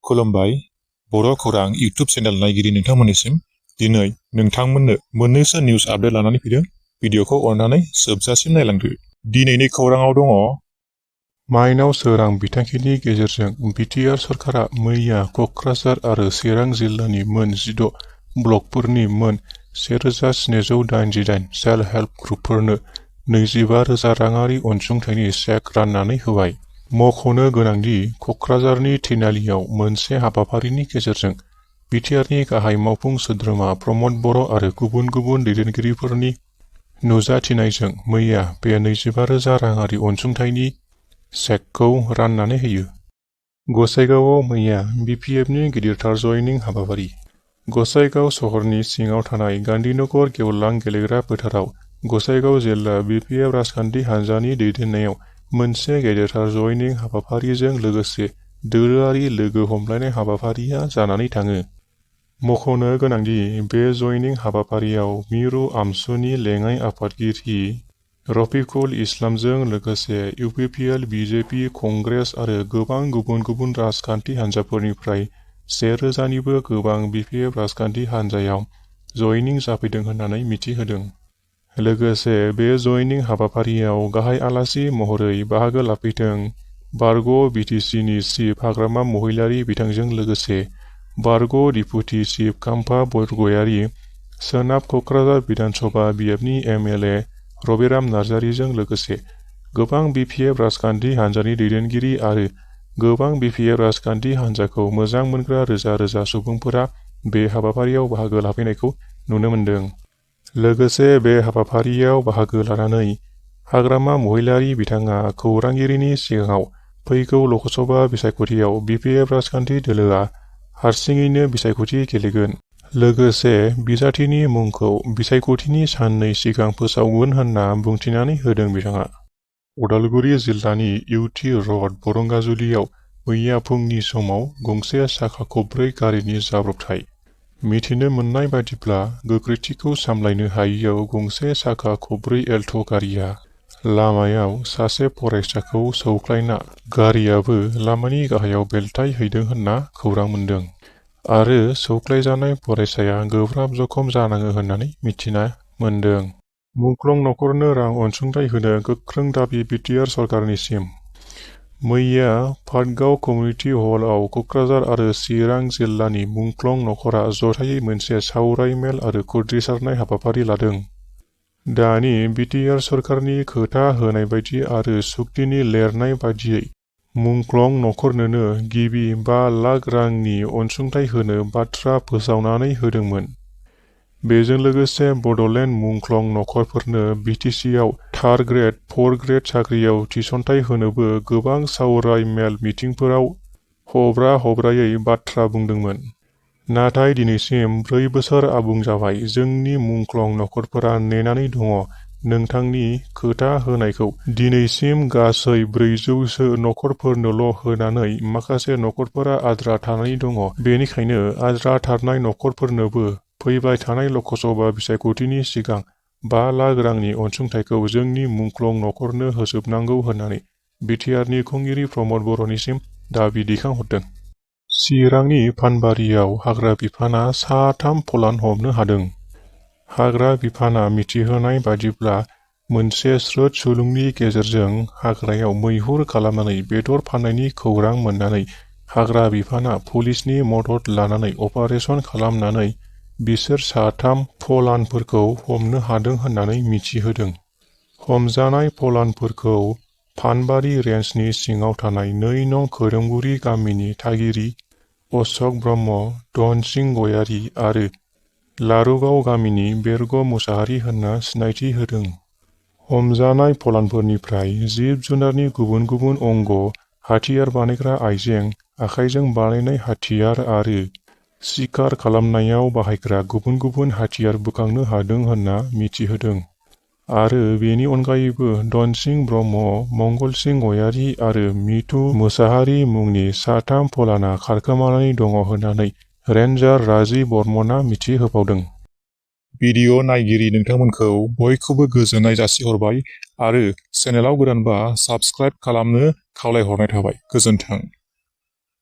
खुलुमबाय बर' खौरां YouTube channel नायगिरि नोंथांमोननिसिम दिनै नोंथांमोननो मोननैसो निउस आपडेट लानानै फैदों। भिडिअखौ अननानै जोबजासिम नायलांदो। दिनैनि खौराङाव दङ माइनाव सोरां बिथांखिनि गेजेरजों बिटिआर सरकारा मैया क'क्राझार आरो चिरां जिल्लानि मोन 16 ब्लकफोरनि मोन 1788 सेल्फ हेल्प ग्रुपफोरनो 25,000 राङारि अनसुंथाइनि चेक राननानै होबाय। मख'नो गोनांदि क'क्राझारनि थिनालियाव मोनसे हाबाफारिनि गेजेरजों बिटिआरनि गाहाय मावफुं सोद्रोमा प्रमद बर' आरो गुबुन गुबुन दैदेनगिरिफोरनि नुजाथिनायजों मैया बे 25,000 राङारि अनसुंथाइनि चेकखौ राननानै होयो। गसाइगावआव मैया बिपिएफनि गिदिरथार जयनिं हाबाफारि। गसाइगाव सहरनि सिङाव थानाय गान्धीनगर गेवलां गेलेग्रा फोथाराव गसाइगाव जिल्ला बिपिएफ राजखान्थि हान्जानि दैदेननायाव मोनसे गेदेरथार जयनिं हाबाफारिजों लोगोसे दोरोङारि लोगो हमलायनाय हाबाफारिया जानानै थाङो। मख'नो गोनांदि बे जयनिं हाबाफारियाव मिरु आमसुनि लेङाइ आफादगिरि रफिकुल इस्लामजों लोगोसे इउपिपिएल, बिजेपि, कंग्रेस आरो गोबां गुबुन गुबुन राजखान्थि हान्जाफोरनिफ्राय 1,000निबो गोबां बिपिएफ राजखान्थि हान्जायाव जयनिं जाफैदों होननानै मिथिहोदों। लोगोसे बे जयनिं हाबाफारियाव गाहाय आलासि महरै बाहागो लाफैदों बारग' बिटिसिनि चिफ हाग्रामा महिलारी बिथांजों लोगोसे बारग' डिपुटि चिफ खाम्फा बरगयारी, सोनाब क'क्राझार विधानसभा बिएफनि एमएलए रबिराम नार्जारिजों लोगोसे गोबां बिपिएफ राजखान्थि हान्जानि दैदेनगिरि आरो गोबां बिपिएफ राजखान्थि हान्जाखौ मोजां मोनग्रा रोजा रोजा सुबुंफोरा बे हाबाफारियाव बाहागो लाफैनायखौ नुनो मोन्दों। लोगोसे बे हाबाफारियाव बाहागो लानानै हाग्रामा महिलारी बिथाङा खौरांगिरिनि सिगाङाव फैगौ लकसभा बिसायख'थियाव बिपिएफ राजखान्थि दोलोआ हारसिङैनो बिसायख'थि गेलेगोन। लोगोसे बिजाथिनि मुंखौ बिसायख'थिनि साननै सिगां फोसावगोन होनना बुंथिनानै होदों बिथाङा। उदालगुरि जिल्लानि इउटि रड बरंगाजुलियाव मैया फुंनि समाव गंसे साखा खबब्रै गारिनि जाब्रबथाय। मिथिनो मोननाय बादिब्ला गोख्रैथिखौ सामलायनो हायियाव गंसे साखा खबब्रै एल्ट' गारिया लामायाव सासे फरायसाखौ सौख्लायना गारियाबो लामानि गाहायाव बेलथाय हैदों होनना खौरां मोन्दों आरो सौख्लायजानाय फरायसाया गोब्राब जखम जानाङो होननानै मिथिना मोन्दों। मुंख्लं नखरनो रां अनसुंथाइ होनो गोख्रों दाबि बिटिआर सरकारनिसिम। मैया पाटगाव कमिउनिटि हलआव क'क्राझार आरो चिरां जिल्लानि मुंख्लं नखरा जथायै मोनसे सावराय मेल आरो खुद्रिसारनाय हाबाफारि लादों। दानि बिटिआर सरकारनि खोथा होनाय बायदि आरो सुक्तिनि लिरनाय बादियै मुंख्लं नखरनोनो गिबि 5 लाख रांनि अनसुंथाइ होनो बाथ्रा फोसावनानै होदोंमोन। बेजों लोगोसे बड'लेण्ड मुंख्लं नखरफोरनो बिटिसिआव 3rd ग्रेड 4th ग्रेड साख्रियाव थिसनथाइ होनोबो गोबां सावराय मेल मिटिंफोराव हब्रा-हब्रायै बाथ्रा बुंदोंमोन। नाथाय दिनैसिम 4 बोसोर आबुं जाबाय। जोंनि मुंख्लं नखरफोरा नेनानै दङ नोंथांनि खोथा होनायखौ दिनैसिम गासै 400सो नखरफोरनोल' होनानै माखासे नखरफोरा आद्रा थानानै दङ। बेनिखायनो आद्रा थानाय नखरफोरनोबो फैबाय थानाय लकसभा बिसायख'थिनि सिगां 5 लाख रांनि अनसुंथाइखौ जोंनि मुंख्लं नखरनो होजोबनांगौ होननानै बिटिआरनि खुंगिरि प्रमद बर'निसिम दाबि दैखांहरदों। चिरांनि फानबारियाव हाग्रा बिफाना सा3 फलान हमनो हादों। हाग्रा बिफाना मिथिहोनाय बादिब्ला मोनसे स्रोद सुलुंनि गेजेरजों हाग्रायाव मैहुर खालामनानै बेदर फाननायनि खौरां मोननानै हाग्रा बिफाना पुलिसनि मदद लानानै अपारेसन खालामनानै बिसोर सा3 फलानफोरखौ हमनो हादों होननानै मिथिहोदों। हमजानाय फलानफोरखौ फानबारि रेन्जनि सिङाव थानाय 2 नं खोरोमगुरि गामिनि थागिरि अशक ब्रह्म, धनसिं गयारी आरो लारुगाव गामिनि बेरग' मुसाहारि होनना सिनायथि होदों। हमजानाय फलानफोरनिफ्राय जिब-जुनारनि गुबुन गुबुन अंग, हाथियार बानायग्रा आइजें, आखाइजों बानायनाय हाथियार आरो शिकार खालामनायाव बाहायग्रा गुबुन गुबुन हाथियार बोखांनो हादों होनना मिथिहोदों। आरो बेनि अनगायैबो धनसिं ब्रह्म, मंगलसिं गयारी आरो मिथु मुसाहारि मुंनि सा3 फलाना खारखोमानानै दङ होननानै रेन्जार राजि बर्मनआ मिथिहोबावदों। भिडिअ नायगिरि नोंथांमोनखौ बयखौबो गोजोननाय जासिहरबाय आरो चेनेलाव गोदानबा साबस्क्राइब खालामनो खावलायहरनाय थाबाय। गोजोन्थों।